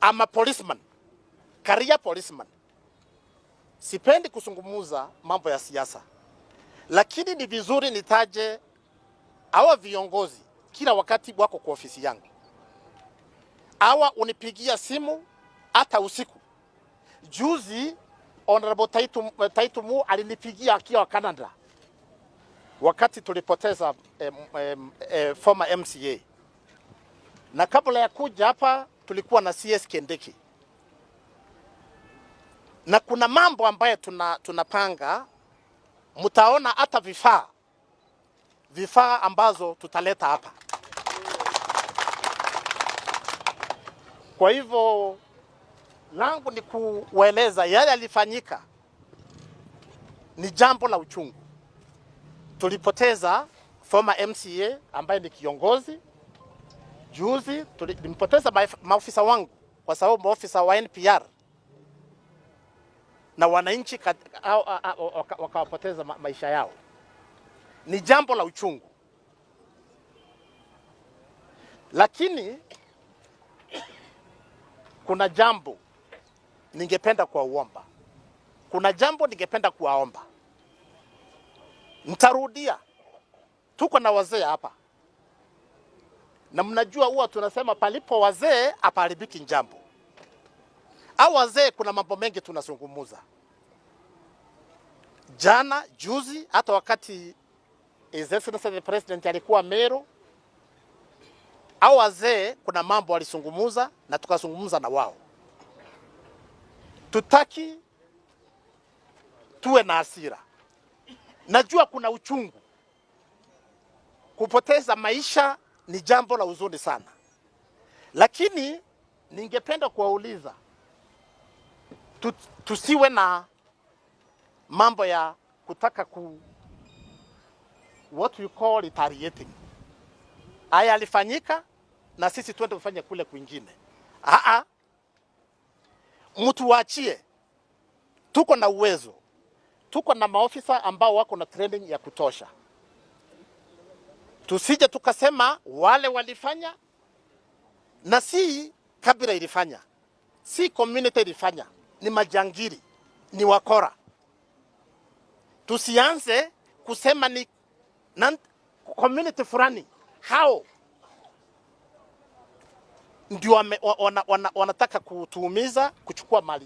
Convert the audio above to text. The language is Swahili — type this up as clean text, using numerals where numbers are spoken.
I'm a policeman, career policeman. Sipendi kuzungumza mambo ya siasa, lakini ni vizuri nitaje hawa viongozi kila wakati wako kwa ofisi yangu, hawa unipigia simu hata usiku. Juzi Honorable Taitumu alinipigia akiwa Canada wakati tulipoteza former MCA, na kabla ya kuja hapa tulikuwa na CS Kindiki, na kuna mambo ambayo tunapanga, mtaona hata vifaa ambazo tutaleta hapa. Kwa hivyo langu ni kuwaeleza yale yalifanyika ni jambo la uchungu. Tulipoteza former MCA ambaye ni kiongozi juzi, tulimpoteza maofisa wangu kwa sababu maofisa wa NPR na wananchi wakawapoteza maisha yao. Ni jambo la uchungu, lakini kuna jambo ningependa kuwaomba, kuna jambo ningependa kuwaomba. Nitarudia, tuko na wazee hapa na mnajua huwa tunasema palipo wazee hapaharibiki jambo. Au wazee, kuna mambo mengi tunazungumuza. Jana juzi, hata wakati His Excellency the President alikuwa Meru, au wazee kuna mambo walizungumuza na tukazungumza na wao. Tutaki tuwe na hasira. Najua kuna uchungu, kupoteza maisha ni jambo la huzuni sana, lakini ningependa kuwauliza tusiwe na mambo ya kutaka ku what we call retaliating. Haya yalifanyika na sisi twende kufanya kule kwingine. Aa, mtu waachie, tuko na uwezo, tuko na maofisa ambao wako na training ya kutosha. Tusije tukasema wale walifanya na si kabila ilifanya, si community ilifanya, ni majangili, ni wakora. Tusianze kusema ni community fulani hao ndio wanataka kutuumiza, kuchukua mali.